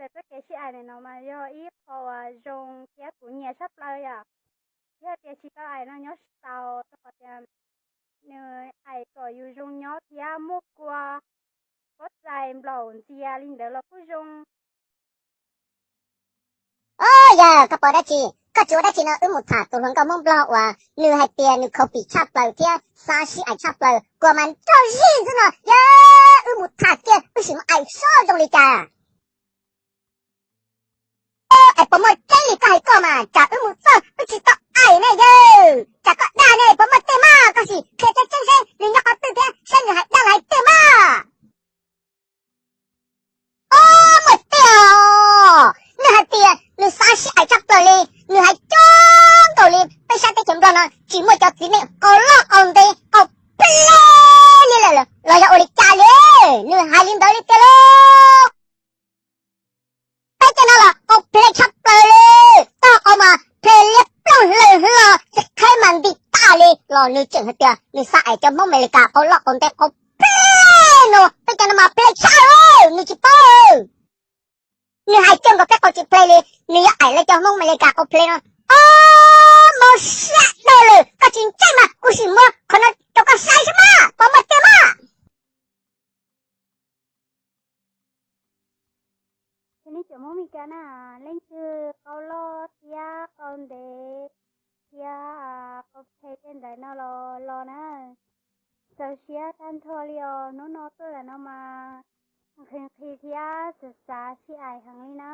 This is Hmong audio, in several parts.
Txoj kev sib aim no mas yog ib qho uas zoo thiab kuv nyiam tshaj plaws yom. Yog tias tsis tau aim no nyob tsis tau, rau qhov tias nws aim kom yus zoo nyob thiab muaj kua, pob txais nplaum ntxias li ntawd los kuj zoo. Yog koj pom dab tsi, koj tsis ua dab tsi no wb mus tham tus hluas nkauj Hmoob Nplog uas nws hais tias nws khaus pim tshaj plaws thiab xav sib aim tshaj plaws, kua mas nrog zig xwb no. Yog wb mus tham kiag wb sim mus aim seb zoo li cas. Es puas muaj tseeb li koj hais koj mas, tsam wb mus txog wb tsis tau aim ne yawg, tsam koj dag ne, puas muaj tej maj, koj sim qhia tseeb tseeb seb nws nyob qhov twg thiab seb nws hais dag los hais tiag maj. Ob, muaj tiag os, nws hais tias nws xav sib aim tshaj plaws li, nws hais coob nkaus li, peb sab teb chaws Nplog no tsis muaj cov txiv neej qau loj qau ntev qau pleb li lawm los yog ua li cas li, nws hais li ntawd li tiag lauj. Peb cov no los qau pleb tshaj plaws li, tog qau mas pleb liab ploog hlaws hlo, qheb mas nti tag li los nws tseem hais tias nws xav aim cov Hmoob Amelikas qau loj qau ntev qau pleb no, peb cov no mas pleb tshaj, nws tsis paub. Nws hais coob nkaus peb qau tsis pleb li, nws yuav aim lawv cov Hmoob Amelikas qau pleb no. Ob, mob siab dhau lawm, koj tsis ntseeg mas kuv sim muab qhov no rau koj saib seb maj, puas muaj tiag maj. Cov Hmoob Amelikas na, leej twg qau loj thiab qau ntev thiab qau pleb tej ntawd no los los na, txaus siab tag nrho li os, hnub no tuaj lawm no mas nqhis nqhis thiab xav xav sib aim heev li na.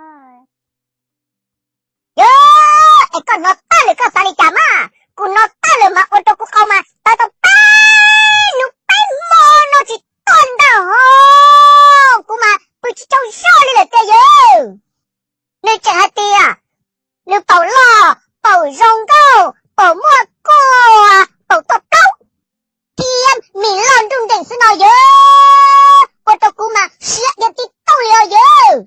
Yog, es koj hnov tag lawm koj xav li cas mas, kuv hnov tag lawm mas ua rau kuv qau mas tawv tau peb hnub peb hmo no tsis tuaj ntag hos, kuv mas pw tsis tsaug zog li lawm tiag yawg. Nws tseem hais tias nws paum loj, paum zoo nkauj, paum muaj kua, paum tuaj plaub, thiab mis loj nruj nreem xwb no yawg, ua rau kuv mas siab dhia tib tooj li os yawg.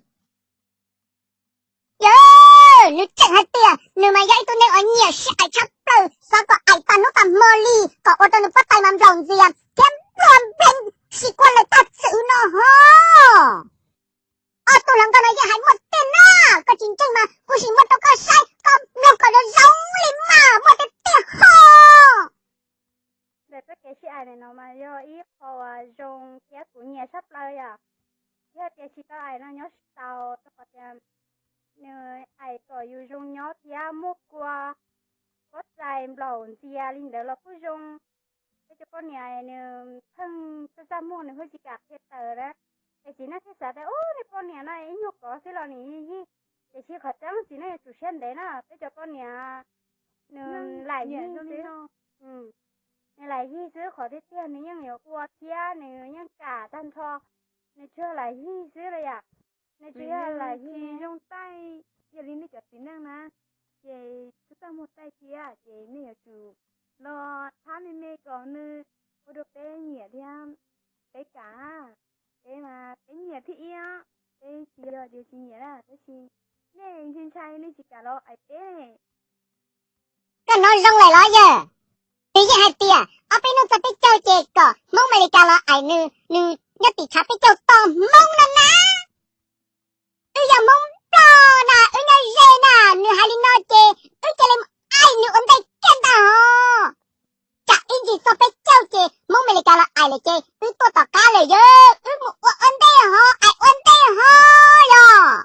Yawg, nws tseem hais tias nws mas yog ib tug neeg uas nyiam sib aim tshaj plaws, xav kom aim tag hnub tag hmo li kom ua rau nws pob tais mas nplaum ntxias thiab nplua nplees, sib kua lawm tag txwm no hos. Ob tug hluas nkauj no yeej hais muaj tiag na, koj tsis ntseeg mas kuv sim muab rau koj saib, koj mloog kom zoo zoo li mas muaj tiag tiag hos. Ntawm txoj kev sib aim no mas yog ib qho uas zoo thiab kuv nyiam tshaj plaws yom. Yog tias tsis tau aim no nyob tsis tau, rau qhov tias nws aim kom yus zoo nyob thiab muaj kua, pob txais nplaum ntxias li ntawd los kuj zoo. Peb cov poj niam nws pheej txaj txaj muag nws thiaj tsis kam qhia tawm na. Es txiv neej thiaj xav tias, ub, nej poj niam no ib nyuag kov xwb los nws yig. Tiam sis qhov tseeb txiv neej yuav tsum siab ntev na, peb cov poj niam nws lam yig xwb. Nws lam yig xwb, qhov tiag tiag nws yeej yuav ua thiab nws yeej kam tag nrho, nws tsuas lam yig xwb los yom. Nws tsuas yog lam yig zoo taij, yog li nej cov txiv neej na, ces txaj txaj muag taij thiab ces nej yuav tsum los thab me me kom nws ua rau peb nyiam thiab peb kam. Peb mas peb nyiam thiab ib, peb tsis yog tias tsis nyiam na, tab sis nej ntshai ntshai nej tsis kam los aim peb. Koj hnov zoo lawm los yawg? Nws yeej hais tias ob peb hnub txog peb caug ces kom Hmoob Amelikas los aim nws, nws nyob tim tshav peb caug toj Hmoob no na. Wb yog Hmoob Nplog na, wb nyob ze na, nws hais li no ces wb cia li mus aim nws ua ntej kiag ntag hos. Tsam ib ntsis txog peb caug ces Hmoob Amelikas los aim lawm ces wb tuaj tom qab lawm yawg, wb mus ua ua ntej hos, aim ua ntej hos yog.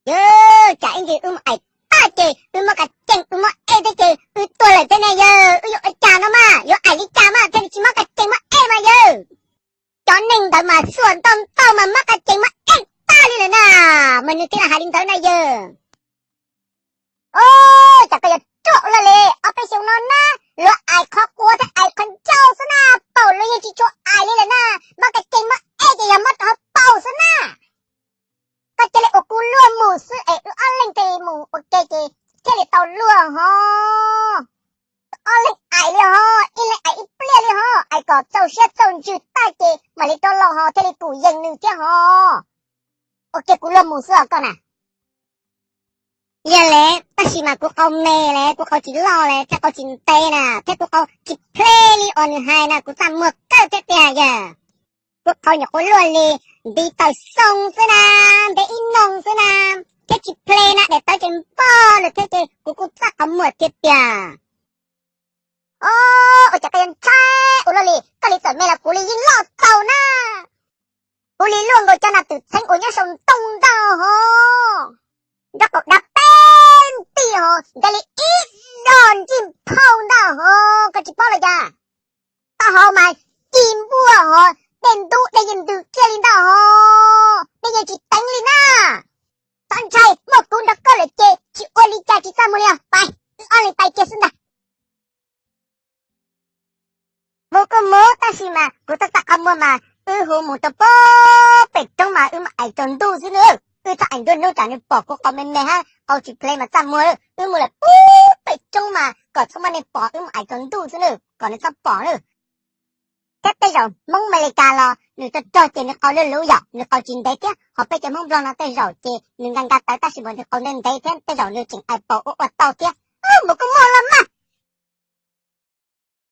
Yawg, tsam ib ntsis wb mus aim tag ces wb muab kas cees wb muab ej thiab ces wb tuag lawm thiab ne yawg, wb yuav ua cas no mas, yuav aim li cas mas thiaj li tsis muab kas cees muab ej mas yawg? Cov neeg ntawd mas xuas ntau ntau mas muab kas cees muab ej tag li lawm na, mas nws thiaj li hais li ntawd na yawg. Os, cas koj yuav ruam ua luaj li, ob peb xyoo no na, luag aim qhov quav thiab aim qhov ncauj xwb na, paum luag yeej tsis tshua aim li lawm na, muab kas cees muab ej ces yog muab rau hauv paum xwb na. Koj cia li ua kuv luag mus xwb es wb ob leeg thiaj li mus ua ke ces thiaj li tau luag hos. Wb ob leeg aim li hos, ib leeg aim ib pliag li hos, aim kom txaus siab txaus ntsws tag ces mam li rov los hos thiaj li pum yees nws thiab hos. Ua ke kuv luag mus xwb os koj na. Yog le, tab sis mas kuv qau me le, kuv qau tsis loj le, thiab qau tsis ntev na, thiab kuv qau tsis pleb li uas nws hais na, kuv txaj muag kawg thiab tiag yawg. Kuv qau nyuam qhuav luaj li Ntiv taws xoo xwb na, ntev ib noo xwb na, thiab tsis ple na, daim tawv ces npog lawm thiab ces kuv kuj txaj qhov muag thiab tiag. O, ua cas koj yuav ntshai ua luaj li, koj li txawm me los kuv li yeej loj tau na. Kuv li luaj nkaus cov nas twm txheeb uas nyob saum ntoo ntag hos. Nraub qaum dab peb nti hos, ntev li ib dag ntsij phauj ntag hos, koj tsis paub los cas? Taub hau mas ci npuaj hos, dej ntub dej yeej ntws kiag li ntag hos, dej yeej tsis teev li na. Txhob ntshai, muaj kuv nrog koj lawm ces tsis ua li cas tsis txaj muag li os, pais, wb ob leeg pais kiag xwb ntag. Mus kuj mus tab sis mas kuv txaj txaj qhov muag mas wb hu mus rau pem roob mas wb mus aim rau ntuj xwb nawb, wb txhob aim nruab hnub tsam nws pom kuv qau me me hab qau tsis ple mas txaj muag, wb mus lawm pem roob mas kom txhob muaj neeg pom, wb mus aim rau ntuj xwb nawb kom nws txhob pom nawb. Thiab tej zaum Hmoob Amelikas los nws rog rog ces nws qau lub lub yom, nws qau tsis ntev thiab, ho peb cov Hmoob Nplog no tej zaum ces nws nka nka tawv tab sis mas nws qau ntev ntev thiab tej zaum nws tseem aim pom ua ua tau thiab. Mus kuj mus.